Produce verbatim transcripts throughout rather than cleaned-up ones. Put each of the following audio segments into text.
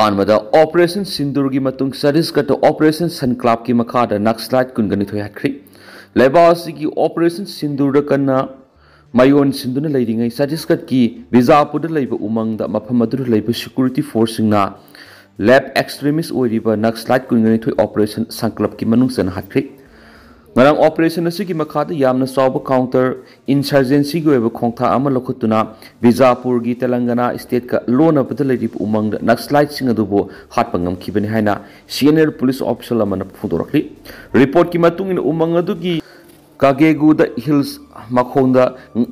ꯑꯍꯥꯟꯕꯗ, ꯑꯣꯄꯔꯦꯁꯟ ꯁꯤꯟꯗꯨꯔꯒꯤ ꯃꯇꯨꯡ ꯆꯇꯤꯁꯒꯔꯗ ꯑꯣꯄꯔꯦꯁꯟ ꯁꯟꯀ꯭ꯂꯥꯞꯀꯤ ꯃꯈꯥꯗ ꯅꯛꯁꯂꯥꯏꯠ ꯀꯨꯟꯒ ꯅꯤꯊꯣꯏ ꯍꯥꯠꯈ꯭ꯔꯤ꯫ ꯂꯩꯕꯥꯛ ꯑꯁꯤꯒꯤ ꯑꯣꯄꯔꯦꯁꯟ ꯁꯤꯟꯗꯨꯔꯗ ꯀꯟꯅ ꯃꯌꯣꯟ ꯁꯤꯟꯗꯨꯅ ꯂꯩꯔꯤꯉꯩ ꯆꯇꯤꯁꯒꯔꯗꯀꯤ ꯕꯤꯖꯥꯄꯨꯔꯗ ꯂꯩꯕ ꯎꯃꯪꯗ ꯃꯐꯝ ꯑꯗꯨꯗ ꯂꯩꯕ ꯁꯦꯀ꯭ꯌꯨꯔꯤꯇꯤ ꯐꯣꯔꯁꯁꯤꯡꯅ ꯂꯦꯞ ꯑꯦꯛꯁꯇ꯭ꯔꯤꯃꯤꯁ ꯑꯣꯏꯔꯤꯕ ꯅꯛꯁꯂꯥꯏꯠ ꯀꯨꯟꯒ ꯅꯤꯊꯣꯏ ꯑꯣꯄꯔꯦꯁꯟ ꯁꯟꯀ꯭ꯂꯥꯞꯀꯤ ꯃꯅꯨꯡ ꯆꯟꯅ ꯍꯥꯠꯈ꯭ꯔꯤ꯫ ꯉꯔꯥꯡ ꯑꯣꯄꯔꯦꯁꯟ ꯑꯁꯤꯒꯤ ꯃꯈꯥꯗ ꯌꯥꯝꯅ ꯆꯥꯎꯕ ꯀꯥꯎꯟꯇꯔ ꯏꯟꯁꯔꯖꯦꯟꯁꯤꯒꯤ ꯑꯣꯏꯕ ꯈꯣꯡꯊꯥꯡ ꯑꯃ ꯂꯧꯈꯠꯇꯨꯅ ꯕꯤꯖꯥꯄꯨꯔꯒꯤ ꯇꯦꯂꯪꯒꯅꯥ ꯁ꯭ꯇꯦꯠꯀ ꯂꯣꯟꯅꯕꯗ ꯂꯩꯔꯤꯕ ꯎꯃꯪꯗ ꯅꯛꯁꯂꯥꯏꯠꯁꯤꯡ ꯑꯗꯨꯕꯨ ꯍꯥꯠꯄ ꯉꯝꯈꯤꯕꯅꯤ ꯍꯥꯏꯅ ꯁꯤ ꯑꯦꯟ ꯑꯦꯜ ꯄꯨꯂꯤꯁ ꯑꯣꯐꯤꯁꯤꯌꯦꯜ ꯑꯃꯅ ꯐꯣꯡꯗꯣꯔꯛꯂꯤ꯫ ꯔꯤꯄꯣꯔꯠꯀꯤ ꯃꯇꯨꯡ ꯏꯟꯅ ꯎꯃꯪ ꯑꯗꯨꯒꯤ ꯀꯥꯒꯦꯒꯨꯗ ꯍꯤꯜꯁ ꯃꯈꯣꯡꯗ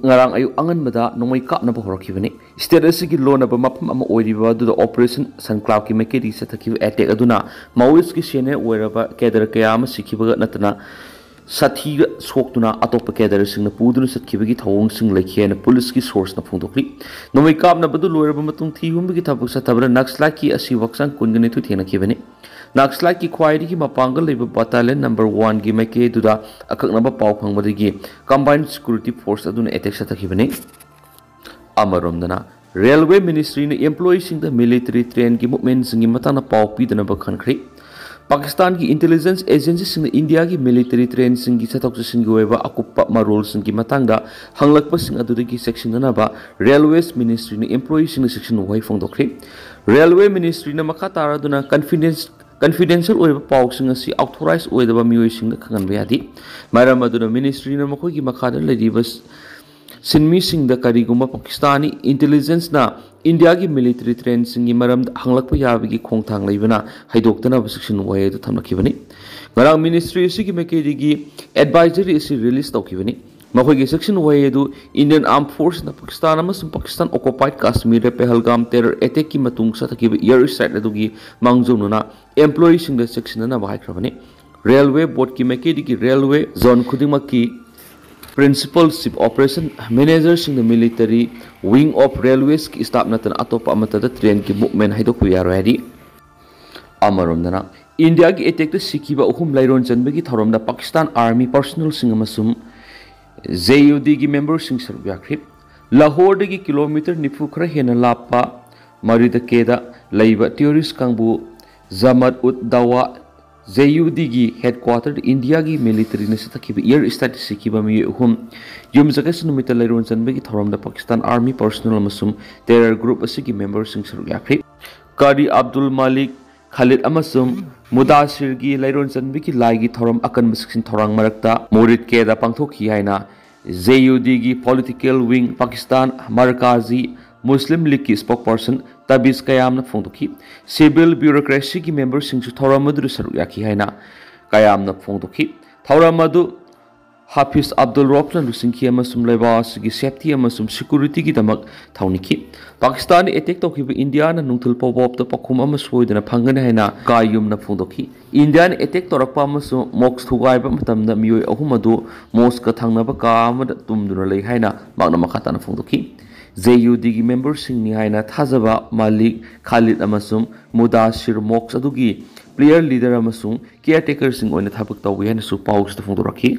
ꯉꯔꯥꯡ ꯑꯌꯨꯛ ꯑꯉꯟꯕꯗ ꯅꯣꯡꯃꯩ ꯀꯥꯞꯅꯕ ꯍꯧꯔꯛꯈꯤꯕꯅꯤ꯫ ꯁ꯭ꯇꯦꯠ ꯑꯁꯤꯒꯤ ꯂꯣꯟꯅꯕ ꯃꯐꯝ ꯑꯃ ꯑꯣꯏꯔꯤꯕ ꯑꯗꯨꯗ ꯑꯣꯄꯔꯦꯁꯟ ꯁꯟꯀ꯭ꯂꯥꯞꯀꯤ ꯃꯥꯏꯀꯩꯗꯒꯤ ꯆꯠꯊꯈꯤꯕ ꯑꯦꯇꯦꯛ ꯑꯗꯨꯅ ꯃꯥꯑꯣꯏꯁꯀꯤ ꯁꯦꯅꯤꯌꯔ ꯑꯣꯏꯔꯕ ꯀꯦꯗꯔ ꯀꯌꯥ ꯑꯃ ꯁꯤꯈꯤꯕꯒ ꯅꯠꯇꯅ ꯁꯥꯊꯤꯅ ꯁꯣꯛꯇꯨꯅ ꯑꯇꯣꯞꯄ ꯀꯦꯗꯔꯁꯤꯡꯅ ꯄꯨꯗꯨꯅ ꯆꯠꯈꯤꯕꯒꯤ ꯊꯧꯑꯣꯡꯁꯤꯡ ꯂꯩꯈꯤ ꯍꯥꯏꯅ ꯄꯨꯂꯤꯁꯀꯤ ꯁꯣꯔꯁꯅ ꯐꯣꯡꯗꯣꯛꯂꯤ꯫ ꯅꯣꯡꯃꯩ ꯀꯥꯞꯅꯕꯗꯨ ꯂꯣꯏꯔꯕ ꯃꯇꯨꯡ ꯊꯤ ꯍꯨꯝꯕꯒꯤ ꯊꯕꯛ ꯆꯠꯊꯕꯗ ꯅꯛꯁꯂꯥꯏꯠꯀꯤ ꯑꯁꯤꯕ ꯍꯛꯆꯥꯡ ꯀꯨꯟꯒ ꯅꯤꯊꯣꯏ ꯊꯦꯡꯅꯈꯤꯕꯅꯤ꯫ ꯅꯛꯁꯂꯥꯏꯠꯀꯤ ꯈ꯭ꯋꯥꯏꯗꯒꯤ ꯃꯄꯥꯡꯒꯜ ꯂꯩꯕ ꯕꯠꯇꯥꯂꯤꯌꯟ ꯅꯝꯕꯔ ꯋꯥꯟꯒꯤ ꯃꯥꯏꯀꯩ ꯑꯗꯨꯗ ꯑꯀꯛꯅꯕ ꯄꯥꯎ ꯐꯪꯕꯗꯒꯤ ꯀꯝꯕꯥꯏꯟ ꯁꯦꯀ꯭ꯌꯨꯔꯤꯇꯤ ꯐꯣꯔꯁ ꯑꯗꯨꯅ ꯑꯦꯇꯦꯛ ꯆꯠꯊꯈꯤꯕꯅꯤ꯫ ꯑꯃꯔꯣꯝꯗꯅ, ꯔꯦꯜꯋꯦ ꯃꯤꯅꯤꯁꯇ꯭ꯔꯤꯅ ꯑꯦꯝꯄ꯭ꯂꯣꯌꯤꯁꯤꯡꯗ ꯃꯤꯂꯤꯇꯔꯤ ꯇ꯭ꯔꯦꯟꯒꯤ ꯃꯨꯞꯃꯦꯟꯁꯤꯡꯒꯤ ꯃꯇꯥꯡꯗ ꯄꯥꯎ ꯄꯤꯗꯅꯕ ꯈꯟꯈ꯭ꯔꯦ꯫ ꯄꯥꯀꯤꯁꯇꯥꯟꯒꯤ ꯏꯟꯇꯦꯂꯤꯖꯦꯟꯁ ꯑꯦꯖꯦꯟꯁꯤꯁꯤꯡꯅ ꯏꯟꯗꯤꯌꯥꯒꯤ ꯃꯤꯂꯤꯇꯔꯤ ꯇ꯭ꯔꯦꯟꯁꯤꯡꯒꯤ ꯆꯠꯊꯣꯛ ꯆꯠꯁꯤꯟꯒꯤ ꯑꯣꯏꯕ ꯑꯀꯨꯞꯄ ꯃꯔꯣꯜꯁꯤꯡꯒꯤ ꯃꯇꯥꯡꯗ ꯍꯪꯂꯛꯄꯁꯤꯡ ꯑꯗꯨꯗꯒꯤ ꯆꯦꯛꯁꯤꯟꯅꯅꯕ ꯔꯦꯜꯋꯦꯁ ꯃꯤꯅꯤꯁꯇ꯭ꯔꯤꯅ ꯑꯦꯝꯄ꯭ꯂꯣꯌꯤꯁꯤꯡꯗ ꯆꯦꯛꯁꯤꯟ ꯋꯥꯍꯩ ꯐꯣꯡꯗꯣꯛꯈ꯭ꯔꯦ꯫ ꯔꯦꯜꯋꯦ ꯃꯤꯅꯤꯁꯇ꯭ꯔꯤꯅ ꯃꯈꯥ ꯇꯥꯔꯗꯨꯅ ꯀꯟꯐꯤꯗꯦꯟꯁ ꯀꯟꯐꯤꯗꯦꯟꯁꯤꯌꯦꯜ ꯑꯣꯏꯕ ꯄꯥꯎꯁꯤꯡ ꯑꯁꯤ ꯑꯣꯊꯣꯔꯥꯏꯖ ꯑꯣꯏꯗꯕ ꯃꯤꯑꯣꯏꯁꯤꯡꯗ ꯈꯪꯍꯟꯕ ꯌꯥꯗꯦ꯫ ꯃꯔꯝ ꯑꯗꯨꯅ ꯃꯤꯅꯤꯁꯇ꯭ꯔꯤꯅ ꯃꯈꯣꯏꯒꯤ ꯃꯈꯥꯗ ꯂꯩꯔꯤꯕ ꯁꯤꯟꯃꯤꯁꯤꯡꯗ ꯀꯔꯤꯒꯨꯝꯕ ꯄꯥꯀꯤꯁꯇꯥꯅꯤ ꯏꯟꯇꯦꯂꯤꯖꯦꯟꯁꯅ ꯏꯟꯗꯤꯌꯥꯒꯤ ꯃꯤꯂꯤꯇꯔꯤ ꯇ꯭ꯔꯦꯟꯁꯤꯡꯒꯤ ꯃꯔꯝꯗ ꯍꯪꯂꯛꯄ ꯌꯥꯕꯒꯤ ꯈꯣꯡꯊꯥꯡ ꯂꯩꯕꯅ ꯍꯩꯗꯣꯛꯇꯅꯕ ꯆꯦꯛꯁꯤꯟ ꯋꯥꯍꯩ ꯑꯗꯨ ꯊꯝꯂꯛꯈꯤꯕꯅꯤ꯫ ꯉꯔꯥꯡ ꯃꯤꯅꯤꯁꯇ꯭ꯔꯤ ꯑꯁꯤꯒꯤ ꯃꯥꯏꯀꯩꯗꯒꯤ ꯑꯦꯗꯚꯥꯏꯖꯔꯤ ꯑꯁꯤ ꯔꯤꯂꯤꯖ ꯇꯧꯈꯤꯕꯅꯤ꯫ ꯃꯈꯣꯏꯒꯤ ꯆꯦꯛꯁꯤꯟ ꯋꯥꯍꯩ ꯑꯗꯨ ꯏꯟꯗꯤꯌꯟ ꯑꯥꯔꯝ ꯐꯣꯔꯁꯅ ꯄꯥꯀꯤꯁꯇꯥꯟ ꯑꯃꯁꯨꯡ ꯄꯥꯀꯤꯁꯇꯥꯟ ꯑꯣꯀꯨꯄꯥꯏꯗ ꯀꯥꯁꯃꯤꯔꯗ ꯄꯦꯍꯜꯒꯥꯝ ꯇꯦꯔꯔ ꯑꯦꯇꯦꯛꯀꯤ ꯃꯇꯨꯡ ꯆꯠꯊꯈꯤꯕ ꯏꯌꯔ ꯁ꯭ꯇ꯭ꯔꯥꯏꯛ ꯑꯗꯨꯒꯤ ꯃꯥꯡꯖꯧꯅꯅ ꯑꯦꯝꯄ꯭ꯂꯣꯌꯤꯁꯤꯡꯗ ꯆꯦꯛꯁꯤꯟꯅꯅꯕ ꯍꯥꯏꯈ꯭ꯔꯕꯅꯤ꯫ ꯔꯦꯜꯋꯦ ꯕꯣꯔꯗꯀꯤ ꯃꯥꯏꯀꯩꯗꯒꯤ ꯔꯦꯜꯋꯦ ꯖꯣꯟ ꯈꯨꯗꯤꯡꯃꯛꯀꯤ ꯄ꯭ꯔꯤꯟꯁꯤꯄꯜ ꯆꯤꯐ ꯑꯣꯄꯔꯦꯁꯟ ꯃꯦꯅꯦꯖꯔꯁꯤꯡꯗ ꯃꯤꯂꯤꯇꯔꯤ ꯋꯤꯡ ꯑꯣꯐ ꯔꯦꯜꯋꯦꯁꯀꯤ ꯁ꯭ꯇꯥꯐ ꯅꯠꯇꯅ ꯑꯇꯣꯞꯄ ꯑꯃꯠꯇꯗ ꯇ꯭ꯔꯦꯟꯒꯤ ꯃꯨꯞꯃꯦꯟ ꯍꯥꯏꯗꯣꯛꯄ ꯌꯥꯔꯣꯏ ꯍꯥꯏꯔꯤ꯫ ꯑꯃꯔꯣꯝꯗꯅ, ꯏꯟꯗꯤꯌꯥꯒꯤ ꯑꯦꯇꯦꯛꯇ ꯁꯤꯈꯤꯕ ꯑꯍꯨꯝ ꯂꯩꯔꯣꯟ ꯆꯟꯕꯒꯤ ꯊꯧꯔꯝꯗ ꯄꯥꯀꯤꯁꯇꯥꯟ ꯑꯥꯔꯃꯤ ꯄꯔꯁꯣꯅꯦꯜꯁꯤꯡ ꯑꯃꯁꯨꯡ ꯖꯦ ꯌꯨ ꯗꯤꯒꯤ ꯃꯦꯝꯕꯔꯁꯤꯡ ꯁꯔꯨꯛ ꯌꯥꯈ꯭ꯔꯤ꯫ ꯂꯥꯍꯣꯔꯗꯒꯤ ꯀꯤꯂꯣꯃꯤꯇꯔ ꯅꯤꯐꯨ ꯈꯔ ꯍꯦꯟꯅ ꯂꯥꯞꯄ ꯃꯔꯤꯗꯀꯦꯗ ꯂꯩꯕ terrorist ꯀꯥꯡꯕꯨ ꯖꯃꯠ ꯎꯠ ꯗꯋꯥ, JUD ꯒꯤ headquarter ꯗ ꯏꯟꯗꯤꯌꯥꯒꯤ military ꯅ ꯆꯠꯊꯈꯤꯕ air strike ꯇ ꯁꯤꯈꯤꯕ ꯃꯤꯑꯣꯏ ꯑꯍꯨꯝ ꯌꯨꯝꯁꯀꯩꯁ ꯅꯨꯃꯤꯠꯇ ꯂꯩꯔꯣꯟ ꯆꯟꯕꯒꯤ ꯊꯧꯔꯝꯗ Pakistan Army personnel ꯑꯃꯁꯨꯡ terror group ꯑꯁꯤꯒꯤ member ꯁꯤꯡ ꯁꯔꯨꯛ ꯌꯥꯈ꯭ꯔꯤ꯫ ꯀꯥꯔꯤ ꯑꯕꯗꯨꯜ ꯃꯥꯂꯤꯛ ꯈꯥꯂꯤꯗ ꯑꯃꯁꯨꯡ ꯃꯨꯗꯥꯁꯤꯔꯒꯤ ꯂꯩꯔꯣꯟ ꯆꯟꯕꯒꯤ ꯂꯥꯏꯒꯤ ꯊꯧꯔꯝ ꯑꯀꯟꯕ ꯆꯦꯛꯁꯤꯟ ꯊꯧꯔꯥꯡ ꯃꯔꯛꯇ ꯃꯨꯔꯤꯗ ꯀꯦꯗ ꯄꯥꯡꯊꯣꯛꯈꯤ ꯍꯥꯏꯅ JUD ꯒꯤ political wing Pakistan Markazi Muslim League ꯀꯤ spokesperson ꯇꯕꯤꯖ ꯀꯌꯥꯝꯅ ꯐꯣꯡꯗꯣꯛꯈꯤ꯫ Civil bureaucracy ꯒꯤ member ꯁꯤꯡꯁꯨ ꯊꯧꯔꯝ ꯑꯗꯨꯗ ꯁꯔꯨꯛ ꯌꯥꯈꯤ ꯍꯥꯏꯅ ꯀꯌꯥꯝꯅ ꯐꯣꯡꯗꯣꯛꯈꯤ꯫ ꯊꯧꯔꯝ ꯑꯗꯨ ꯍꯥꯐꯤꯖ ꯑꯕꯗꯨꯜ ꯔꯣꯐꯅ ꯂꯨꯆꯤꯡꯈꯤ ꯑꯃꯁꯨꯡ ꯂꯩꯕꯥꯛ ꯑꯁꯤꯒꯤ safety ꯑꯃꯁꯨꯡ security ꯒꯤꯗꯃꯛ ꯊꯧꯅꯤꯈꯤ꯫ ꯄꯥꯀꯤꯁꯇꯥꯟꯅ attack ꯇꯧꯈꯤꯕ ꯏꯟꯗꯤꯌꯥꯅ ꯅꯨꯡꯊꯤꯜ ꯐꯥꯎꯕꯇ ꯄꯥꯎꯈꯨꯝ ꯑꯃ ꯁꯣꯏꯗꯅ ꯐꯪꯒꯅꯤ ꯍꯥꯏꯅ ꯀꯥꯌꯨꯝꯅ ꯐꯣꯡꯗꯣꯛꯈꯤ꯫ ꯏꯟꯗꯤꯌꯥꯅ attack ꯇꯧꯔꯛꯄ ꯑꯃꯁꯨꯡ mosque ꯊꯨꯒꯥꯏꯕ ꯃꯇꯝꯗ ꯃꯤꯑꯣꯏ ꯑꯍꯨꯝ ꯑꯗꯨ mosque ꯀ ꯊꯪꯅꯕ ꯀꯥ ꯑꯃꯗ ꯇꯨꯝꯗꯨꯅ ꯂꯩ ꯍꯥꯏꯅ ꯃꯍꯥꯛꯅ ꯃꯈꯥ ꯇꯥꯅ ꯐꯣꯡꯗꯣꯛꯈꯤ꯫ JUD ꯒꯤ member ꯁꯤꯡꯅꯤ ꯍꯥꯏꯅ ꯊꯥꯖꯕ ꯃꯥꯂꯤꯛ ꯈꯥꯂꯤꯗ ꯑꯃꯁꯨꯡ ꯃꯨꯗꯥꯁꯤꯔ mosque ꯑꯗꯨꯒꯤ prayer leader ꯑꯃꯁꯨꯡ caretaker ꯁꯤꯡ ꯑꯣꯏꯅ ꯊꯕꯛ ꯇꯧꯏ ꯍꯥꯏꯅꯁꯨ ꯄꯥꯎꯁꯤꯗ ꯐꯣꯡꯗꯣꯔꯛꯈꯤ꯫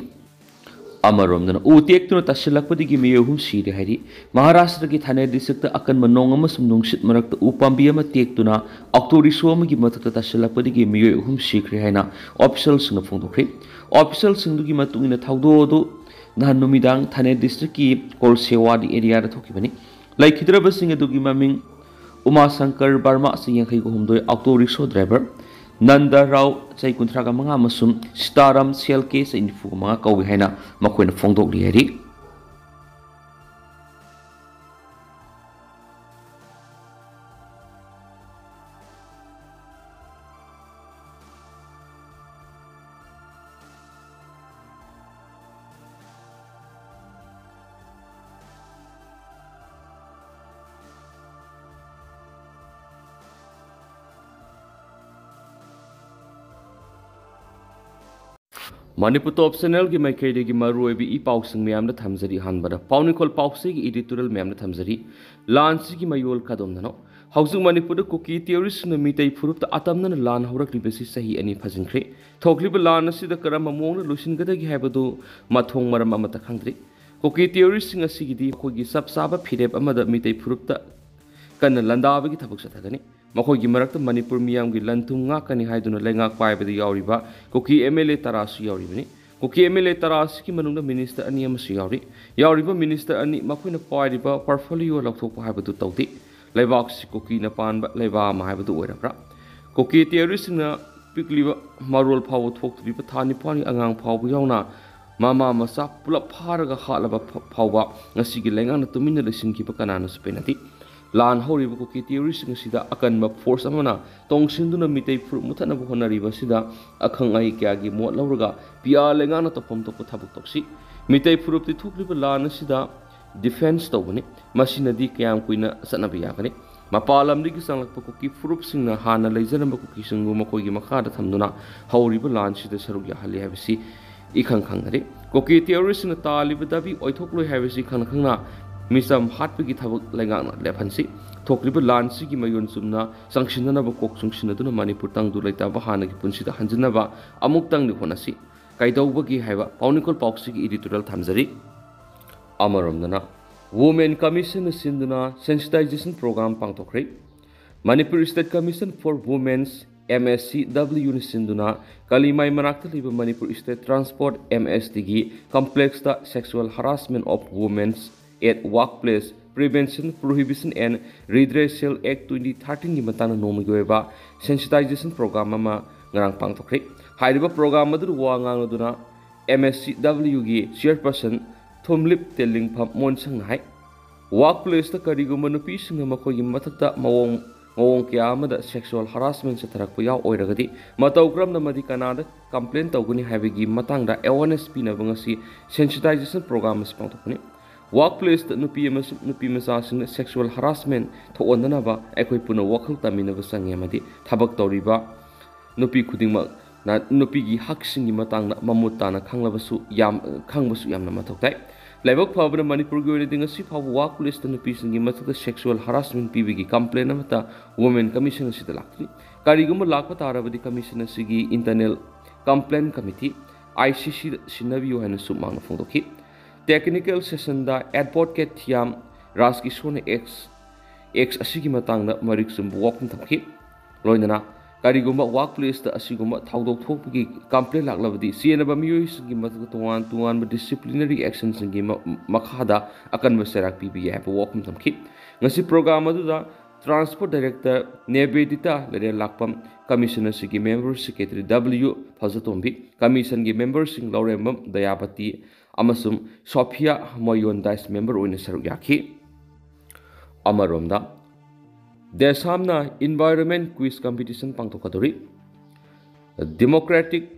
ꯑꯃꯔꯣꯝꯗꯅ, ꯎ ꯇꯦꯛꯇꯨꯅ ꯇꯥꯁꯤꯜꯂꯛꯄꯗꯒꯤ ꯃꯤꯑꯣꯏ ꯑꯍꯨꯝ ꯁꯤꯔꯦ ꯍꯥꯏꯔꯤ꯫ ꯃꯍꯥꯔꯥꯁꯇ꯭ꯔꯒꯤ ꯊꯥꯅꯦ district ꯇ ꯑꯀꯟꯕ ꯅꯣꯡ ꯑꯃꯁꯨꯡ ꯅꯨꯡꯁꯤꯠ ꯃꯔꯛꯇ ꯎ ꯄꯥꯝꯕꯤ ꯑꯃ ꯇꯦꯛꯇꯨꯅ auto rickshaw ꯑꯃꯒꯤ ꯃꯊꯛꯇ ꯇꯥꯁꯤꯜꯂꯛꯄꯗꯒꯤ ꯃꯤꯑꯣꯏ ꯑꯍꯨꯝ ꯁꯤꯈ꯭ꯔꯦ ꯍꯥꯏꯅ official ꯁꯤꯡꯅ ꯐꯣꯡꯗꯣꯛꯈ꯭ꯔꯦ꯫ Official ꯁꯤꯡꯗꯨꯒꯤ ꯃꯇꯨꯡ ꯏꯟꯅ, ꯊꯧꯗꯣꯛ ꯑꯗꯨ ꯅꯍꯥꯟ ꯅꯨꯃꯤꯗꯥꯡ ꯊꯥꯅꯦ district ꯀꯤ ꯀꯣꯜꯁꯦꯋꯥꯗꯤ area ꯗ ꯊꯣꯛꯈꯤꯕꯅꯤ꯫ ꯂꯩꯈꯤꯗ꯭ꯔꯕꯁꯤꯡ ꯑꯗꯨꯒꯤ ꯃꯃꯤꯡ ꯎꯃꯥꯁꯪꯀꯔ ꯕꯔꯃꯥ, ꯆꯍꯤ ꯌꯥꯡꯈꯩꯒ ꯍꯨꯝꯗꯣꯏ, auto rickshaw driver, Nanda Rao, ꯆꯍꯤ ꯀꯨꯟꯊ꯭ꯔꯥꯒ ꯃꯉꯥ, ꯑꯃꯁꯨꯡ ꯁꯤꯇꯥꯔꯥꯝ ꯁꯦꯜꯀꯦ, ꯆꯍꯤ ꯅꯤꯐꯨꯒ ꯃꯉꯥ ꯀꯧꯏ ꯍꯥꯏꯅ ꯃꯈꯣꯏꯅ ꯐꯣꯡꯗꯣꯛꯂꯤ ꯍꯥꯏꯔꯤ꯫ ꯃꯅꯤꯄꯨꯔ ꯇꯣꯞ ꯆꯦꯅꯦꯜꯒꯤ ꯃꯥꯏꯀꯩꯗꯒꯤ ꯃꯔꯨꯑꯣꯏꯕ ꯏ ꯄꯥꯎꯁꯤꯡ ꯃꯌꯥꯝꯗ ꯊꯝꯖꯔꯤ꯫ ꯑꯍꯥꯟꯕꯗ ꯄꯥꯎꯅꯤꯡꯈꯣꯜ ꯄꯥꯎꯆꯦꯒꯤ editorial ꯃꯌꯥꯝꯗ ꯊꯝꯖꯔꯤ꯫ ꯂꯥꯟꯁꯤꯒꯤ ꯃꯌꯣꯜ ꯀꯗꯣꯝꯗꯅꯣ? ꯍꯧꯖꯤꯛ ꯃꯅꯤꯄꯨꯔꯗ ꯀꯨꯀꯤ terroristꯅ ꯃꯤꯇꯩ ꯐꯨꯔꯨꯞꯇ ꯑꯇꯝꯅꯅ ꯂꯥꯟ ꯍꯧꯔꯛꯂꯤꯕꯁꯤ ꯆꯍꯤ ꯑꯅꯤ ꯐꯥꯖꯤꯟꯈ꯭ꯔꯦ꯫ ꯊꯣꯛꯂꯤꯕ ꯂꯥꯟ ꯑꯁꯤꯗ ꯀꯔꯝꯕ ꯃꯑꯣꯡꯗ ꯂꯣꯏꯁꯤꯟꯒꯗꯒꯦ ꯍꯥꯏꯕꯗꯨ ꯃꯊꯣꯡ ꯃꯔꯝ ꯑꯃꯠꯇ ꯈꯪꯗ꯭ꯔꯤ꯫ ꯀꯨꯀꯤ terroristꯁꯤꯡ ꯑꯁꯤꯒꯤꯗꯤ ꯑꯩꯈꯣꯏꯒꯤ ꯆꯞ ꯆꯥꯕ ꯐꯤꯔꯦꯞ ꯑꯃꯗ ꯃꯤꯇꯩ ꯐꯨꯔꯨꯞꯇ ꯀꯟꯅ ꯂꯥꯟꯗꯥꯕꯒꯤ ꯊꯕꯛ ꯆꯠꯊꯒꯅꯤ꯫ ꯃꯈꯣꯏꯒꯤ ꯃꯔꯛꯇ ꯃꯅꯤꯄꯨꯔ ꯃꯤꯌꯥꯝꯒꯤ ꯂꯟ ꯊꯨꯝ ꯉꯥꯛꯀꯅꯤ ꯍꯥꯏꯗꯨꯅ ꯂꯩꯉꯥꯛ ꯄꯥꯏꯕꯗ ꯌꯥꯎꯔꯤꯕ ꯀꯨꯀꯤ ꯑꯦꯝ ꯑꯦꯜ ꯑꯦ ꯇꯔꯥꯁꯨ ꯌꯥꯎꯔꯤꯕꯅꯤ꯫ ꯀꯨꯀꯤ ꯑꯦꯝ ꯑꯦꯜ ꯑꯦ ꯇꯔꯥ ꯑꯁꯤꯒꯤ ꯃꯅꯨꯡꯗ ꯃꯤꯅꯤꯁꯇꯔ ꯑꯅꯤ ꯑꯃꯁꯨ ꯌꯥꯎꯔꯤ꯫ ꯌꯥꯎꯔꯤꯕ ꯃꯤꯅꯤꯁꯇꯔ ꯑꯅꯤ ꯃꯈꯣꯏꯅ ꯄꯥꯏꯔꯤꯕ ꯄꯣꯔꯠꯐꯣꯂꯤꯑꯣ ꯂꯧꯊꯣꯛꯄ ꯍꯥꯏꯕꯗꯨ ꯇꯧꯗꯦ꯫ ꯂꯩꯕꯥꯛꯁꯤ ꯀꯨꯀꯤꯅ ꯄꯥꯟꯕ ꯂꯩꯕꯥꯛ ꯑꯃ ꯍꯥꯏꯕꯗꯨ ꯑꯣꯏꯔꯕ꯭ꯔꯥ? ꯀꯨꯀꯤ ꯇꯦꯔꯣꯔꯤꯁꯁꯤꯡꯅ ꯄꯤꯛꯂꯤꯕ ꯃꯔꯣꯜ ꯐꯥꯎꯕ ꯊꯣꯛꯇ꯭ꯔꯤꯕ ꯊꯥ ꯅꯤꯄꯥꯟꯒꯤ ꯑꯉꯥꯡ ꯐꯥꯎꯕ ꯌꯥꯎꯅ ꯃꯃꯥ ꯃꯆꯥ ꯄꯨꯂꯞ ꯐꯥꯔꯒ ꯍꯥꯠꯂꯕ ꯐ-, ꯐꯥꯎꯕ ꯉꯁꯤꯒꯤ ꯂꯩꯉꯥꯛꯅ ꯇꯨꯃꯤꯟꯅ ꯂꯩꯁꯤꯟꯈꯤꯕ ꯀꯅꯥꯅꯁꯨ ꯄꯦꯟꯅꯗꯦ꯫ ꯂꯥꯟ ꯍꯧꯔꯤꯕ ꯀꯨꯀꯤ ꯇꯦꯔꯣꯔꯤꯁꯁꯤꯡ ꯑꯁꯤꯗ ꯑꯀꯟꯕ ꯐꯣꯔꯁ ꯑꯃꯅ ꯇꯣꯡꯁꯤꯟꯗꯨꯅ ꯃꯤꯇꯩ ꯐꯨꯔꯨꯞ ꯃꯨꯊꯠꯅꯕ ꯍꯣꯠꯅꯔꯤꯕ ꯑꯁꯤꯗ ꯑꯈꯪ ꯑꯍꯩ ꯀꯌꯥꯒꯤ ꯃꯣꯠ ꯂꯧꯔꯒ ꯄꯤ ꯑꯥꯔ ꯂꯩꯉꯥꯛꯅ ꯇꯧꯐꯝ ꯊꯣꯛꯄ ꯊꯕꯛ ꯇꯧꯁꯤ꯫ ꯃꯤꯇꯩ ꯐꯨꯔꯨꯞꯇꯤ ꯊꯣꯛꯂꯤꯕ ꯂꯥꯟ ꯑꯁꯤꯗ ꯗꯤꯐꯦꯟꯁ ꯇꯧꯕꯅꯤ꯫ ꯃꯁꯤꯅꯗꯤ ꯀꯌꯥꯝ ꯀꯨꯏꯅ ꯆꯠꯅꯕ ꯌꯥꯒꯅꯤ? ꯃꯄꯥꯟ ꯂꯝꯗꯒꯤ ꯆꯪꯂꯛꯄ ꯀꯨꯀꯤ ꯐꯨꯔꯨꯞꯁꯤꯡꯅ ꯍꯥꯟꯅ ꯂꯩꯖꯔꯝꯕ ꯀꯨꯀꯤꯁꯤꯡꯕꯨ ꯃꯈꯣꯏꯒꯤ ꯃꯈꯥꯗ ꯊꯝꯗꯨꯅ ꯍꯧꯔꯤꯕ ꯂꯥꯟꯁꯤꯗ ꯁꯔꯨꯛ ꯌꯥꯍꯜꯂꯤ ꯍꯥꯏꯕꯁꯤ ꯏꯈꯪ ꯈꯪꯅꯔꯤ꯫ ꯀꯨꯀꯤ ꯇꯦꯔꯣꯔꯤꯁꯁꯤꯡꯅ ꯇꯥꯜꯂꯤꯕ ꯗꯥꯕꯤ ꯑꯣꯏꯊꯣꯛꯂꯣꯏ ꯍꯥꯏꯕꯁꯤ ꯈꯪꯅ ꯈꯪꯅ ꯃꯤꯆꯝ ꯍꯥꯠꯄꯒꯤ ꯊꯕꯛ ꯂꯩꯉꯥꯛꯅ ꯂꯦꯞꯍꯟꯁꯤ꯫ ꯊꯣꯛꯂꯤꯕ ꯂꯥꯟꯁꯤꯒꯤ ꯃꯌꯣꯟ ꯆꯨꯝꯅ ꯆꯪꯁꯤꯟꯅꯅꯕ ꯀꯣꯛ ꯆꯨꯡꯁꯤꯟꯅꯗꯨꯅ ꯃꯅꯤꯄꯨꯔ ꯇꯪꯗꯨ ꯂꯩꯇꯥꯕ ꯍꯥꯟꯅꯒꯤ ꯄꯨꯟꯁꯤꯗ ꯍꯟꯖꯤꯟꯅꯕ ꯑꯃꯨꯛꯇꯪꯗꯤ ꯍꯣꯠꯅꯁꯤ꯫ ꯀꯩꯗꯧꯕꯒꯤ ꯍꯥꯏꯕ ꯄꯥꯎꯅꯤꯡꯈꯣꯜ ꯄꯥꯎꯆꯦꯒꯤ editorial ꯊꯝꯖꯔꯤ꯫ ꯑꯃꯔꯣꯝꯗꯅ, Women Commission ꯅ ꯁꯤꯟꯗꯨꯅ sensitization program ꯄꯥꯡꯊꯣꯛꯈ꯭ꯔꯦ꯫ Manipur State Commission for Women's, M S C W ꯅ ꯁꯤꯟꯗꯨꯅ ꯀꯂꯤꯃꯥꯏ ꯃꯅꯥꯛꯇ ꯂꯩꯕ Manipur State Transport, M S T ꯒꯤ complex ꯇ Sexual Harassment of Women's at Workplace, Prevention, Prohibition and Redressal Act twenty thirteen ꯒꯤ ꯃꯇꯥꯡꯗ ꯅꯣꯡꯃꯒꯤ ꯑꯣꯏꯕ sensitization program ꯑꯃ ꯉꯔꯥꯡ ꯄꯥꯡꯊꯣꯛꯈ꯭ꯔꯦ꯫ ꯍꯥꯏꯔꯤꯕ program ꯑꯗꯨꯗ ꯋꯥ ꯉꯥꯡꯂꯗꯨꯅ M S C W ꯒꯤ chairperson ꯊꯨꯝꯂꯤꯞ ꯇꯦꯂꯤꯡꯐꯝ ꯃꯣꯟꯁꯪꯅ ꯍꯥꯏ, ꯋꯥꯔꯛ ꯄ꯭ꯂꯦꯁꯇ ꯀꯔꯤꯒꯨꯝꯕ ꯅꯨꯄꯤꯁꯤꯡꯅ ꯃꯈꯣꯏꯒꯤ ꯃꯊꯛꯇ ꯃꯑꯣꯡ, ꯃꯑꯣꯡ ꯀꯌꯥ ꯑꯃꯗ sexual harassment ꯆꯠꯊꯔꯛꯄ ꯌꯥꯎ ꯑꯣꯏꯔꯒꯗꯤ, ꯃꯇꯧ ꯀꯔꯝꯅ ꯑꯃꯗꯤ ꯀꯅꯥꯗ complain ꯇꯧꯒꯅꯤ ꯍꯥꯏꯕꯒꯤ ꯃꯇꯥꯡꯗ awareness ꯄꯤꯅꯕ ꯉꯁꯤ sensitization program ꯑꯁꯤ ꯄꯥꯡꯊꯣꯛꯄꯅꯤ꯫ ꯋꯥꯔꯛ ꯄ꯭ꯂꯦꯁꯇ ꯅꯨꯄꯤ ꯑꯃꯁꯨꯡ ꯅꯨꯄꯤ ꯃꯆꯥꯁꯤꯡꯅ sexual harassment ꯊꯣꯛꯍꯟꯗꯅꯕ ꯑꯩꯈꯣꯏ ꯄꯨꯟꯅ ꯋꯥꯈꯜ ꯇꯥꯃꯤꯟꯅꯕ ꯆꯪꯉꯤ ꯑꯃꯗꯤ ꯊꯕꯛ ꯇꯧꯔꯤꯕ ꯅꯨꯄꯤ ꯈꯨꯗꯤꯡꯃꯛꯅ ꯅꯨꯄꯤꯒꯤ ꯍꯛꯁꯤꯡꯒꯤ ꯃꯇꯥꯡꯗ ꯃꯃꯨꯠ ꯇꯥꯅ ꯈꯪꯂꯕꯁꯨ ꯌꯥꯝ, ꯈꯪꯕꯁꯨ ꯌꯥꯝꯅ ꯃꯊꯧ ꯇꯥꯏ꯫ ꯂꯥꯏꯕꯛ ꯐꯕꯅ ꯃꯅꯤꯄꯨꯔꯒꯤ ꯑꯣꯏꯅꯗꯤ ꯉꯁꯤ ꯐꯥꯎꯕ ꯋꯥꯔꯛ ꯄ꯭ꯂꯦꯁꯇ ꯅꯨꯄꯤꯁꯤꯡꯒꯤ ꯃꯊꯛꯇ sexual harassment ꯄꯤꯕꯒꯤ complain ꯑꯃꯠꯇ Women Commission ꯑꯁꯤꯗ ꯂꯥꯛꯇ꯭ꯔꯤ꯫ ꯀꯔꯤꯒꯨꯝꯕ ꯂꯥꯛꯄ ꯇꯥꯔꯕꯗꯤ commission ꯑꯁꯤꯒꯤ internal complaint committee, I C C ꯗ ꯁꯤꯟꯅꯕꯤꯌꯨ ꯍꯥꯏꯅ ꯁꯨꯝ ꯃꯥꯡꯅ ꯐꯣꯡꯗꯣꯛꯈꯤ꯫ Technical session ꯗ advocate ꯊꯤꯌꯥꯝ ꯔꯥꯖꯀꯤꯁꯣꯔꯅ ex ꯑꯦꯛꯁ ꯑꯁꯤꯒꯤ ꯃꯇꯥꯡꯗ ꯃꯔꯤꯛ ꯆꯨꯝꯕ ꯋꯥꯐꯝ ꯊꯝꯈꯤ꯫ ꯂꯣꯏꯅꯅ ꯀꯔꯤꯒꯨꯝꯕ ꯋꯥꯔꯛ ꯄ꯭ꯂꯦꯁꯇ ꯑꯁꯤꯒꯨꯝꯕ ꯊꯧꯗꯣꯛ ꯊꯣꯛꯄꯒꯤ ꯀꯝꯄ꯭ꯂꯦꯟ ꯂꯥꯛꯂꯕꯗꯤ ꯆꯦꯟꯅꯕ ꯃꯤꯑꯣꯏꯁꯤꯡꯒꯤ ꯃꯊꯛꯇ ꯇꯣꯉꯥꯟ ꯇꯣꯉꯥꯟꯕ ꯗꯤꯁꯤꯄ꯭ꯂꯤꯅꯔꯤ ꯑꯦꯛꯁꯟꯁꯤꯡꯒꯤ ꯃ- ꯃꯈꯥꯗ ꯑꯀꯟꯕ ꯆꯩꯔꯥꯛ ꯄꯤꯕ ꯌꯥꯏ ꯍꯥꯏꯕ ꯋꯥꯐꯝ ꯊꯝꯈꯤ꯫ ꯉꯁꯤ ꯄ꯭ꯔꯣꯒ꯭ꯔꯥꯝ ꯑꯗꯨꯗ ꯇ꯭ꯔꯥꯟꯁꯄꯣꯔꯠ ꯗꯥꯏꯔꯦꯛꯇꯔ ꯅꯦꯕꯦꯗꯤꯇꯥ ꯂꯩꯔꯦꯜ ꯂꯥꯛꯄꯝ, ꯀꯃꯤꯁꯟ ꯑꯁꯤꯒꯤ ꯃꯦꯝꯕꯔ ꯁꯦꯀ꯭ꯔꯦꯇꯔꯤ ꯗꯕ꯭ꯂꯤꯎ ꯐꯖꯇꯣꯝꯕꯤ, ꯀꯃꯤꯁꯟꯒꯤ ꯃꯦꯝꯕꯔꯁꯤꯡ ꯂꯧꯔꯦꯝꯕꯝ ꯗꯌꯥꯄꯇꯤ ꯑꯃꯁꯨꯡ ꯁꯣꯐꯤꯌꯥ ꯃꯣꯌꯣꯟꯗꯥꯏꯁ ꯃꯦꯝꯕꯔ ꯑꯣꯏꯅ ꯁꯔꯨꯛ ꯌꯥꯈꯤ꯫ ꯑꯃꯔꯣꯝꯗ, ꯗꯦꯁꯥꯝꯅ ꯏꯟꯚꯥꯏꯔꯣꯟꯃꯦꯟ ꯀ꯭ꯋꯤꯖ ꯀꯝꯄꯤꯇꯤꯁꯟ ꯄꯥꯡꯊꯣꯛꯀꯗꯧꯔꯤ꯫ Democratic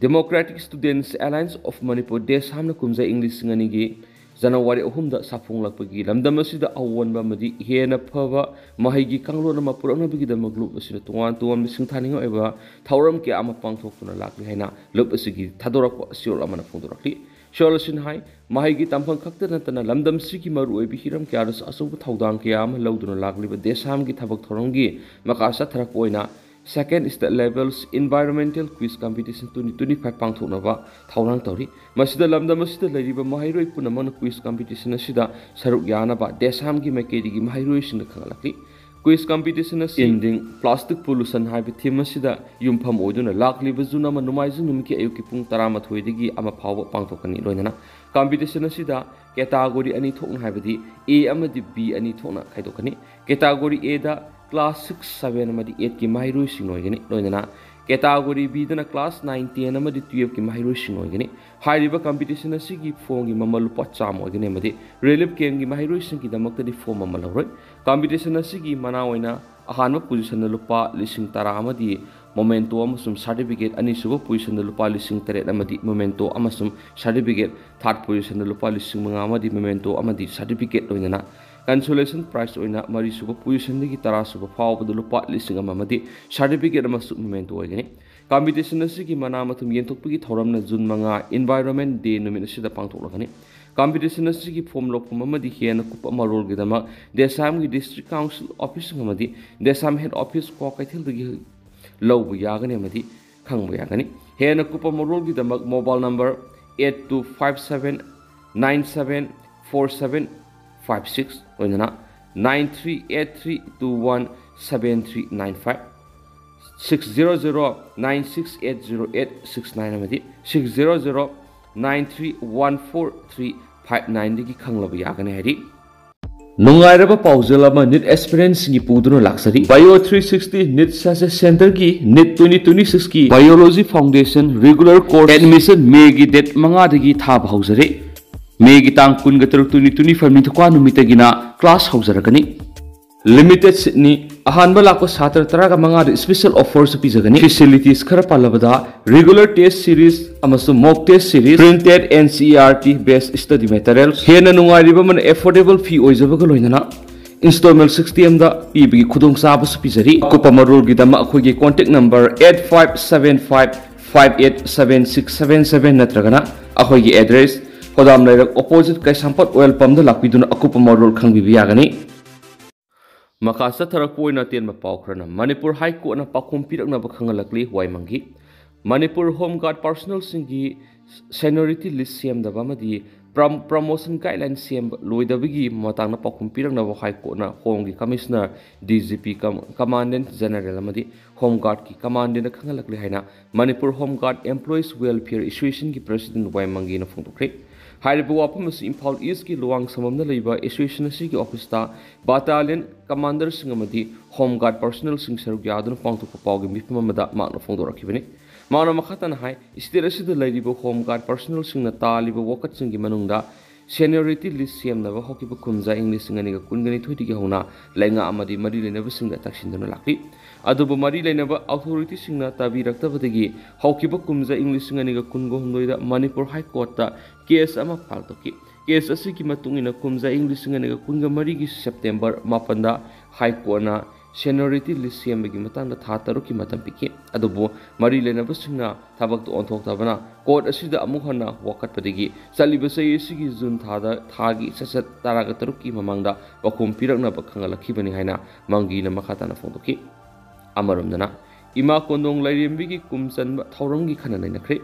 democratic students alliance of Manipur, ꯗꯦꯁꯥꯝꯅ ꯀꯨꯝꯖꯥ ꯏꯪ ꯂꯤꯁꯤꯡ ꯑꯅꯤꯒꯤ ꯖꯅꯋꯥꯔꯤ ꯑꯍꯨꯝꯗ ꯁꯥꯐꯣꯡꯂꯛꯄꯒꯤ ꯂꯝꯗꯝ ꯑꯁꯤꯗ ꯑꯑꯣꯟꯕ ꯑꯃꯗꯤ ꯍꯦꯟꯅ ꯐꯕ ꯃꯍꯩꯒꯤ ꯀꯥꯡꯂꯣꯟ ꯑꯃ ꯄꯨꯔꯛꯅꯕꯒꯤꯗꯃꯛ ꯂꯨꯞ ꯑꯁꯤꯅ ꯇꯣꯉꯥꯟ ꯇꯣꯉꯥꯟꯕ ꯁꯤꯡꯊꯥꯅꯤꯡꯉꯥꯏ ꯑꯣꯏꯕ ꯊꯧꯔꯝ ꯀꯌꯥ ꯑꯃ ꯄꯥꯡꯊꯣꯛꯇꯨꯅ ꯂꯥꯛꯂꯤ ꯍꯥꯏꯅ ꯂꯨꯞ ꯑꯁꯤꯒꯤ ꯊꯥꯗꯣꯔꯛꯄ ꯆꯦꯔꯣꯜ ꯑꯃꯅ ꯐꯣꯡꯗꯣꯔꯛꯂꯤ꯫ ꯆꯦꯔꯣꯜ ꯑꯁꯤꯅ ꯍꯥꯏ, ꯃꯍꯩꯒꯤ ꯇꯝꯐꯝ ꯈꯛꯇ ꯅꯠꯇꯅ ꯂꯝꯗꯝꯁꯤꯒꯤ ꯃꯔꯨꯑꯣꯏꯕ ꯍꯤꯔꯝ ꯀꯌꯥꯗꯁꯨ ꯑꯆꯧꯕ ꯊꯧꯗꯥꯡ ꯀꯌꯥ ꯑꯃ ꯂꯧꯗꯨꯅ ꯂꯥꯛꯂꯤꯕ ꯗꯦꯁꯥꯝꯒꯤ ꯊꯕꯛ ꯊꯧꯔꯝꯒꯤ ꯃꯈꯥ ꯆꯠꯊꯔꯛꯄ ꯑꯣꯏꯅ Second State Levels Environmental Quiz Competition twenty twenty-five ꯄꯥꯡꯊꯣꯛꯅꯕ ꯊꯧꯔꯥꯡ ꯇꯧꯔꯤ꯫ ꯃꯁꯤꯗ ꯂꯝꯗꯝ ꯑꯁꯤꯗ ꯂꯩꯔꯤꯕ ꯃꯍꯩꯔꯣꯏ ꯄꯨꯝꯅꯃꯛꯅ ꯀ꯭ꯋꯤꯖ ꯀꯝꯄꯤꯇꯤꯁꯟ ꯑꯁꯤꯗ ꯁꯔꯨꯛ ꯌꯥꯅꯕ ꯗꯦꯁꯥꯝꯒꯤ ꯃꯥꯏꯀꯩꯗꯒꯤ ꯃꯍꯩꯔꯣꯏꯁꯤꯡꯗ ꯈꯪꯍꯜꯂꯛꯂꯤ꯫ ꯀ꯭ꯋꯤꯖ ꯀꯝꯄꯤꯇꯤꯁꯟ ꯑꯁꯤ Ending Plastic Pollution ꯍꯥꯏꯕ ꯊꯤꯝ ꯑꯁꯤꯗ ꯌꯨꯝꯐꯝ ꯑꯣꯏꯗꯨꯅ ꯂꯥꯛꯂꯤꯕ ꯖꯨꯟ ꯑꯃ ꯅꯣꯡꯃꯥꯏꯖꯤꯡ ꯅꯨꯃꯤꯠꯀꯤ ꯑꯌꯨꯛꯀꯤ ꯄꯨꯡ ꯇꯔꯥꯃꯥꯊꯣꯏꯗꯒꯤ ꯑꯃ ꯐꯥꯎꯕ ꯄꯥꯡꯊꯣꯛꯀꯅꯤ꯫ ꯂꯣꯏꯅꯅ ꯀꯝꯄꯤꯇꯤꯁꯟ ꯑꯁꯤꯗ ꯀꯦꯇꯥꯒꯣꯔꯤ ꯑꯅꯤ ꯊꯣꯛꯅ, ꯍꯥꯏꯕꯗꯤ ꯑꯦ ꯑꯃꯗꯤ ꯕꯤ ꯑꯅꯤ ꯊꯣꯛꯅ ꯈꯥꯏꯗꯣꯛꯀꯅꯤ꯫ ꯀꯦꯇꯥꯒꯣꯔꯤ ꯑꯦꯗ ꯀ꯭ꯂꯥꯁ ꯁꯤꯛꯁ, ꯁꯚꯦꯟ ꯑꯃꯗꯤ ꯑꯩꯠꯀꯤ ꯃꯍꯩꯔꯣꯏꯁꯤꯡ ꯑꯣꯏꯒꯅꯤ꯫ ꯂꯣꯏꯅꯅ ꯀꯦꯇꯥꯒꯣꯔꯤ ꯕꯤꯗꯅ ꯀ꯭ꯂꯥꯁ ꯅꯥꯏꯟ, ꯇꯦꯟ ꯑꯃꯗꯤ ꯇꯨꯌꯦꯜꯐꯀꯤ ꯃꯍꯩꯔꯣꯏꯁꯤꯡ ꯑꯣꯏꯒꯅꯤ꯫ ꯍꯥꯏꯔꯤꯕ ꯀꯝꯄꯤꯇꯤꯁꯟ ꯑꯁꯤꯒꯤ ꯐꯣꯝꯒꯤ ꯃꯃꯜ ꯂꯨꯄꯥ ꯆꯥꯝꯃ ꯑꯣꯏꯒꯅꯤ ꯑꯃꯗꯤ ꯔꯤꯂꯤꯐ ꯀꯦꯝꯒꯤ ꯃꯍꯩꯔꯣꯏꯁꯤꯡꯒꯤꯗꯃꯛꯇꯗꯤ ꯐꯣꯝ ꯃꯃꯜ ꯂꯧꯔꯣꯏ꯫ ꯀꯝꯄꯤꯇꯤꯁꯟ ꯑꯁꯤꯒꯤ ꯃꯅꯥ ꯑꯣꯏꯅ ꯑꯍꯥꯟꯕ ꯄꯣꯖꯤꯁꯟꯗ ꯂꯨꯄꯥ ꯂꯤꯁꯤꯡ ꯇꯔꯥ ꯑꯃꯗꯤ ꯃꯣꯃꯦꯟꯇꯣ ꯑꯃꯁꯨꯡ ꯁꯥꯔꯇꯤꯐꯤꯀꯦꯠ, ꯑꯅꯤꯁꯨꯕ ꯄꯣꯖꯤꯁꯟꯗ ꯂꯨꯄꯥ ꯂꯤꯁꯤꯡ ꯇꯔꯦꯠ ꯑꯃꯗꯤ ꯃꯣꯃꯦꯟꯇꯣ ꯑꯃꯁꯨꯡ ꯁꯥꯔꯇꯤꯐꯤꯀꯦꯠ, ꯊꯥꯔꯠ ꯄꯣꯖꯤꯁꯟꯗ ꯂꯨꯄꯥ ꯂꯤꯁꯤꯡ ꯃꯉꯥ ꯑꯃꯗꯤ ꯃꯣꯃꯦꯟꯇꯣ ꯑꯃꯗꯤ ꯁꯥꯔꯇꯤꯐꯤꯀꯦꯠ, ꯂꯣꯏꯅꯅ ꯀꯟꯁꯣꯂꯦꯁꯟ ꯄ꯭ꯔꯥꯏꯖ ꯑꯣꯏꯅ ꯃꯔꯤꯁꯨꯕ ꯄꯣꯖꯤꯁꯟꯗꯒꯤ ꯇꯔꯥꯁꯨꯕ ꯐꯥꯎꯕꯗ ꯂꯨꯄꯥ ꯂꯤꯁꯤꯡ ꯑꯃ ꯑꯃꯗꯤ ꯁꯥꯔꯇꯤꯐꯤꯀꯦꯠ ꯑꯃꯁꯨ ꯃꯣꯃꯦꯟꯇꯣ ꯑꯣꯏꯒꯅꯤ꯫ ꯀꯝꯄꯤꯇꯤꯁꯟ ꯑꯁꯤꯒꯤ ꯃꯅꯥ ꯃꯊꯨꯝ ꯌꯦꯟꯊꯣꯛꯄꯒꯤ ꯊꯧꯔꯝꯅ ꯖꯨꯟ ꯃꯉꯥ, ꯏꯟꯚꯥꯏꯔꯣꯟꯃꯦꯟ ꯗꯦ ꯅꯨꯃꯤꯠ ꯑꯁꯤꯗ ꯄꯥꯡꯊꯣꯛꯂꯒꯅꯤ꯫ ꯀꯝꯄꯤꯇꯤꯁꯟ ꯑꯁꯤꯒꯤ ꯐꯣꯝ ꯂꯧꯐꯝ ꯑꯃꯗꯤ ꯍꯦꯟꯅ ꯀꯨꯞꯄ ꯃꯔꯣꯜꯒꯤꯗꯃꯛ ꯗꯦꯁꯥꯝꯒꯤ ꯗꯤꯁꯇ꯭ꯔꯤꯛ ꯀꯥꯎꯟꯁꯤꯜ ꯑꯣꯐꯤꯁꯁꯤꯡ ꯑꯃꯗꯤ ꯗꯦꯁꯥꯝ ꯍꯦꯗ ꯑꯣꯐꯤꯁ ꯀ꯭ꯋꯥꯀꯩꯊꯦꯜꯗꯒꯤ ꯂꯧꯕ ꯌꯥꯒꯅꯤ ꯑꯃꯗꯤ ꯈꯪꯕ ꯌꯥꯒꯅꯤ꯫ ꯍꯦꯟꯅ ꯀꯨꯞꯄ ꯃꯔꯣꯜꯒꯤꯗꯃꯛ mobile number eight two five seven nine seven four seven five six, ꯂꯣꯏꯅꯅ nine three eight three two one seven three nine five, six zero zero nine six eight zero eight six nine ꯑꯃꯗꯤ six zero zero nine three one four three five nine ꯗꯒꯤ ꯈꯪꯂꯕ ꯌꯥꯒꯅꯤ ꯍꯥꯏꯔꯤ꯫ ꯅꯨꯡꯉꯥꯏꯔꯕ ꯄꯥꯎꯖꯦꯜ ꯑꯃ NEET aspirantꯁꯤꯡꯒꯤ ꯄꯨꯗꯨꯅ ꯂꯥꯛꯆꯔꯤ꯫ Bio three sixty NEET Success Centreꯒꯤ NEET twenty twenty sixꯀꯤ Biology Foundation regular course admission Mayꯒꯤ date ꯃꯉꯥꯗꯒꯤ ꯊꯥꯕ ꯍꯧꯖꯔꯦ꯫ Mayꯒꯤ ꯇꯥꯡ ꯀꯨꯟꯒ ꯇꯔꯨꯛ, twenty twenty five, ꯅꯤꯡꯊꯧꯀꯥ ꯅꯨꯃꯤꯠꯇꯒꯤꯅ class ꯍꯧꯖꯔꯒꯅꯤ꯫ Limited seatꯅꯤ꯫ ꯑꯍꯥꯟꯕ ꯂꯥꯛꯄ ꯁꯥꯇ꯭ꯔ ꯇꯔꯥꯒ ꯃꯉꯥꯗ special offerꯁꯨ ꯄꯤꯖꯒꯅꯤ꯫ Facilities ꯈꯔ ꯄꯜꯂꯕꯗ, regular test series ꯑꯃꯁꯨꯡ mock test series, printed NCERT based study materials, ꯍꯦꯟꯅ ꯅꯨꯡꯉꯥꯏꯔꯤꯕ ꯑꯃꯅ affordable fee ꯑꯣꯏꯖꯕꯒ ꯂꯣꯏꯅꯅ installment systemꯗ ꯄꯤꯕꯒꯤ ꯈꯨꯗꯣꯡꯆꯥꯕꯁꯨ ꯄꯤꯖꯔꯤ꯫ ꯑꯀꯨꯞꯄ ꯃꯔꯣꯜꯒꯤꯗꯃꯛ ꯑꯩꯈꯣꯏꯒꯤ contact number eight five seven five five eight seven six seven seven ꯅꯠꯇ꯭ꯔꯒꯅ ꯑꯩꯈꯣꯏꯒꯤ address, ꯍꯣꯗꯥꯝ ꯂꯩꯔꯛ opposite ꯀꯩꯁꯥꯝꯄꯥꯠ oil pumpꯗ ꯂꯥꯛꯄꯤꯗꯨꯅ ꯑꯀꯨꯞꯄ ꯃꯔꯣꯜ ꯈꯪꯕꯤꯕ ꯌꯥꯒꯅꯤ꯫ ꯃꯈꯥ ꯆꯠꯊꯔꯛꯄ ꯑꯣꯏꯅ ꯑꯇꯦꯟꯕ ꯄꯥꯎ ꯈꯔꯅ, ꯃꯅꯤꯄꯨꯔ High Courtꯅ ꯄꯥꯎꯈꯨꯝ ꯄꯤꯔꯛꯅꯕ ꯈꯪꯍꯜꯂꯛꯂꯤ꯫ ꯋꯥꯏꯃꯪꯒꯤ Manipur Home Guard personnelꯁꯤꯡꯒꯤ seniority list ꯁꯦꯝꯗꯕ ꯑꯃꯗꯤ prom-, promotion guideline ꯁꯦꯝꯕ ꯂꯣꯏꯗꯕꯒꯤ ꯃꯇꯥꯡꯗ ꯄꯥꯎꯈꯨꯝ ꯄꯤꯔꯛꯅꯕ High Courtꯅ Homeꯒꯤ Commissioner, DGP, com-, Commandant General ꯑꯃꯗꯤ Home Guardꯀꯤ Commandantꯗ ꯈꯪꯍꯜꯂꯛꯂꯦ ꯍꯥꯏꯅ Manipur Home Guard Employees Welfare Associationꯒꯤ President ꯋꯥꯏꯃꯪꯒꯤꯅ ꯐꯣꯡꯗꯣꯛꯈ꯭ꯔꯦ꯫ ꯍꯥꯏꯔꯤꯕ ꯋꯥꯐꯝ ꯑꯁꯤ ꯏꯝꯐꯥꯜ Eastꯀꯤ ꯂꯨꯋꯥꯡꯁꯪꯕꯝꯗ ꯂꯩꯕ association ꯑꯁꯤꯒꯤ officeꯇ battalion commanderꯁꯤꯡ ꯑꯃꯗꯤ Home Guard personnelꯁꯤꯡ ꯁꯔꯨꯛ ꯌꯥꯗꯨꯅ ꯄꯥꯡꯊꯣꯛꯄ ꯄꯥꯎꯒꯤ ꯃꯤꯐꯝ ꯑꯃꯗ ꯃꯍꯥꯛꯅ ꯐꯣꯡꯗꯣꯔꯛꯈꯤꯕꯅꯤ꯫ ꯃꯍꯥꯛꯅ ꯃꯈꯥ ꯇꯥꯅ ꯍꯥꯏ, state ꯑꯁꯤꯗ ꯂꯩꯔꯤꯕ Home Guard personnelꯁꯤꯡꯅ ꯇꯥꯜꯂꯤꯕ ꯋꯥꯀꯠꯁꯤꯡꯒꯤ ꯃꯅꯨꯡꯗ seniority list ꯁꯦꯝꯅꯕ ꯍꯧꯈꯤꯕ ꯀꯨꯝꯖꯥ ꯏꯪ ꯂꯤꯁꯤꯡ ꯑꯅꯤꯒ ꯀꯨꯟꯒ ꯅꯤꯊꯣꯏꯗꯒꯤ ꯍꯧꯅ ꯂꯩꯉꯥꯛ ꯑꯃꯗꯤ ꯃꯔꯤ ꯂꯩꯅꯕꯁꯤꯡꯗ ꯇꯛꯁꯤꯟꯗꯨꯅ ꯂꯥꯛꯂꯤ꯫ ꯑꯗꯨꯕꯨ ꯃꯔꯤ ꯂꯩꯅꯕ authorityꯁꯤꯡꯅ ꯇꯥꯕꯤꯔꯛꯇꯕꯗꯒꯤ ꯍꯧꯈꯤꯕ ꯀꯨꯝꯖꯥ ꯏꯪ ꯂꯤꯁꯤꯡ ꯑꯅꯤꯒ ꯀꯨꯟꯒ ꯍꯨꯝꯗꯣꯏꯗ ꯃꯅꯤꯄꯨꯔ High Courtꯇ case ꯑꯃ file ꯇꯧꯈꯤ꯫ Case ꯑꯁꯤꯒꯤ ꯃꯇꯨꯡ ꯏꯟꯅ ꯀꯨꯝꯖꯥ ꯏꯪ ꯂꯤꯁꯤꯡ ꯑꯅꯤꯒ ꯀꯨꯟꯒ ꯃꯔꯤꯒꯤ September ꯃꯥꯄꯟꯗ High Courtꯅ seniority list ꯁꯦꯝꯕꯒꯤ ꯃꯇꯥꯡꯗ ꯊꯥ ꯇꯔꯨꯛꯀꯤ ꯃꯇꯝ ꯄꯤꯈꯤ꯫ ꯑꯗꯨꯕꯨ ꯃꯔꯤ ꯂꯩꯅꯕꯁꯤꯡꯅ ꯊꯕꯛꯇ ꯑꯣꯟꯊꯣꯛꯇꯕꯅ court ꯑꯁꯤꯗ ꯑꯃꯨꯛ ꯍꯟꯅ ꯋꯥꯀꯠꯄꯗꯒꯤ ꯆꯠꯂꯤꯕ ꯆꯍꯤ ꯑꯁꯤꯒꯤ June ꯊꯥꯗ, ꯊꯥꯒꯤ ꯆꯠꯆꯠ ꯇꯔꯥꯒ ꯇꯔꯨꯛꯀꯤ ꯃꯃꯥꯡꯗ ꯄꯥꯎꯈꯨꯝ ꯄꯤꯔꯛꯅꯕ ꯈꯪꯍꯜꯂꯛꯈꯤꯕꯅꯤ ꯍꯥꯏꯅ ꯃꯪꯒꯤꯅ ꯃꯈꯥ ꯇꯥꯅ ꯐꯣꯡꯗꯣꯛꯈꯤ꯫ ꯑꯃꯔꯣꯝꯗꯅ, ꯏꯃꯥ ꯀꯣꯟꯗꯣꯡ ꯂꯥꯏꯔꯦꯝꯕꯤꯒꯤ ꯀꯨꯝ ꯆꯟꯕ ꯊꯧꯔꯝꯒꯤ ꯈꯟꯅ ꯅꯩꯅꯈ꯭ꯔꯦ꯫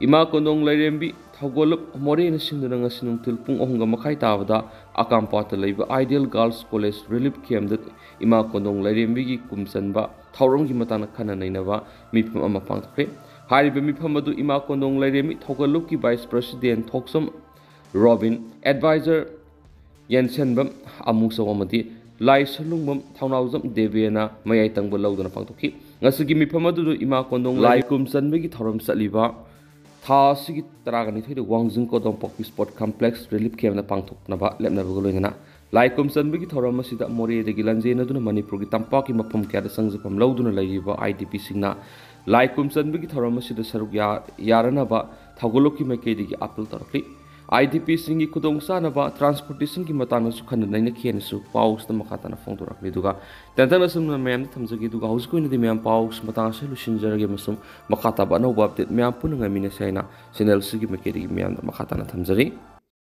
ꯏꯃꯥ ꯀꯣꯟꯗꯣꯡ ꯂꯥꯏꯔꯦꯝꯕꯤ ꯊꯧꯒꯜꯂꯨꯞ ꯃꯣꯔꯦꯅ ꯁꯤꯟꯗꯨꯅ ꯉꯁꯤ ꯅꯨꯡꯊꯤꯜ ꯄꯨꯡ ꯑꯍꯨꯝꯒ ꯃꯈꯥꯏ ꯇꯥꯕꯗ ꯑꯀꯥꯝꯄꯥꯠꯇ ꯂꯩꯕ Ideal Girls College Relief Campꯗ ꯏꯃꯥ ꯀꯣꯟꯗꯣꯡ ꯂꯥꯏꯔꯦꯝꯕꯤꯒꯤ ꯀꯨꯝ ꯆꯟꯕ ꯊꯧꯔꯝꯒꯤ ꯃꯇꯥꯡꯗ ꯈꯟꯅ ꯅꯩꯅꯕ ꯃꯤꯐꯝ ꯑꯃ ꯄꯥꯡꯊꯣꯛꯈ꯭ꯔꯦ꯫ ꯍꯥꯏꯔꯤꯕ ꯃꯤꯐꯝ ꯑꯗꯨ ꯏꯃꯥ ꯀꯣꯟꯗꯣꯡ ꯂꯥꯏꯔꯦꯝꯕꯤ ꯊꯧꯒꯜꯂꯨꯞꯀꯤ Vice President ꯊꯣꯛꯆꯝ robin, Advisor ꯌꯦꯟꯁꯦꯟꯕꯝ Amuchou ꯑꯃꯗꯤ ꯂꯥꯏ ꯁꯂꯨꯡꯕꯝ ꯊꯧꯅꯥꯎꯖꯝ ꯗꯦꯕꯦꯅ ꯃꯌꯥꯏ ꯇꯪꯕ ꯂꯧꯗꯨꯅ ꯄꯥꯡꯊꯣꯛꯈꯤ꯫ ꯉꯁꯤꯒꯤ ꯃꯤꯐꯝ ꯑꯗꯨꯗ ꯏꯃꯥ ꯀꯣꯟꯗꯣꯡ ꯂꯥꯏ ꯀꯨꯝ ꯆꯟꯕꯒꯤ ꯊꯧꯔꯝ ꯆꯠꯂꯤꯕ ꯊꯥ ꯑꯁꯤꯒꯤ ꯇꯔꯥꯒ ꯅꯤꯊꯣꯏꯗ ꯋꯥꯡꯖꯤꯡ ꯀꯣꯗꯣꯝꯄꯣꯛꯄꯤ Sport Complex Relief Campꯗ ꯄꯥꯡꯊꯣꯛꯅꯕ ꯂꯦꯞꯅꯕꯒ ꯂꯣꯏꯅꯅ ꯂꯥꯏ ꯀꯨꯝ ꯆꯟꯕꯒꯤ ꯊꯧꯔꯝ ꯑꯁꯤꯗ ꯃꯣꯔꯦꯗꯒꯤ ꯂꯥꯟꯖꯦꯟꯅꯗꯨꯅ ꯃꯅꯤꯄꯨꯔꯒꯤ ꯇꯝꯄꯥꯛꯀꯤ ꯃꯐꯝ ꯀꯌꯥꯗ ꯆꯪꯖꯐꯝ ꯂꯧꯗꯨꯅ ꯂꯩꯔꯤꯕ IDPꯁꯤꯡꯅ ꯂꯥꯏ ꯀꯨꯝ ꯆꯟꯕꯒꯤ ꯊꯧꯔꯝ ꯑꯁꯤꯗ ꯁꯔꯨꯛ ꯌꯥ-, ꯌꯥꯔꯅꯕ ꯊꯧꯒꯜꯂꯨꯞꯀꯤ ꯃꯥꯏꯀꯩꯗꯒꯤ ꯑꯥꯄꯤꯜ ꯇꯧꯔꯛꯂꯤ꯫ IDPꯁꯤꯡꯒꯤ ꯈꯨꯗꯣꯡꯆꯥꯅꯕ, transportationꯒꯤ ꯃꯇꯥꯡꯗꯁꯨ ꯈꯟꯅ ꯅꯩꯅꯈꯤ ꯍꯥꯏꯅꯁꯨ ꯄꯥꯎꯁꯤꯗ ꯃꯈꯥ ꯇꯥꯅ ꯐꯣꯡꯗꯣꯔꯛꯂꯤ꯫ ꯑꯗꯨꯒ ꯇꯦꯟꯇꯛꯅ ꯑꯁꯨꯝꯅ ꯃꯌꯥꯝꯗ ꯊꯝꯖꯒꯦ꯫ ꯑꯗꯨꯒ ꯍꯧꯖꯤꯛꯀꯤ ꯑꯣꯏꯅꯗꯤ ꯃꯌꯥꯝ ꯄꯥꯎꯁꯤ ꯃꯇꯥꯡ ꯑꯁꯤꯗ ꯂꯣꯏꯁꯤꯟꯖꯔꯒꯦ ꯑꯃꯁꯨꯡ ꯃꯈꯥ ꯇꯥꯕ ꯑꯅꯧꯕ update ꯃꯌꯥꯝ ꯄꯨꯟꯅ ꯉꯥꯏꯃꯤꯟꯅꯁꯦ ꯍꯥꯏꯅ channelꯁꯤꯒꯤ ꯃꯥꯏꯀꯩꯗꯒꯤ ꯃꯌꯥꯝꯗ ꯃꯈꯥ ꯇꯥꯅ ꯊꯝꯖꯔꯤ꯫